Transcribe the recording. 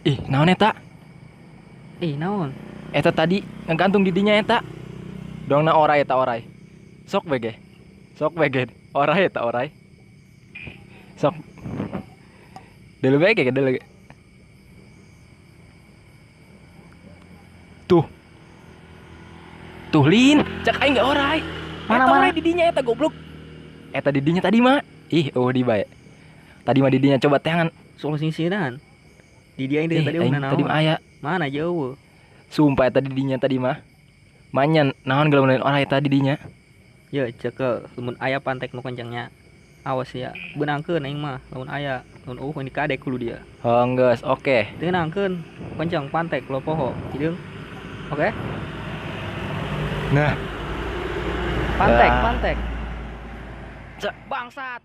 Ih, naon eta? Ih, naon? Eta tadi ngegantung di dinya eta. Dongna orai eta orai. Sok bege. Sok bege. Orai eta orai. Sok. Dulu bege dulu. Tuh. Tuh lin, cek aing ge orai. Mana eta mana? Orai di dinya eta goblok. Eta di dinya tadi mah. Ih, oh di bae. Tadi mah di dinya coba teangan. Soal sing-singan. Di dia ini tadi aing udah tadi mah aya. Mana jauh? Sumpah eta di dinya tadi mah. Manyan naon geus lamun orai tadi dinya. Ya, cekel lamun aya pantek nu kencangnya. Awas ya, beunangkeun aing mah lamun aya, lamun eueuh ini kadek kudu dia. Oh, geus, oke. Tenangkeun, kencang pantek lo poho, hideung. Oke? Nah. Pantek, Ah. pantek. Cek. Bangsat.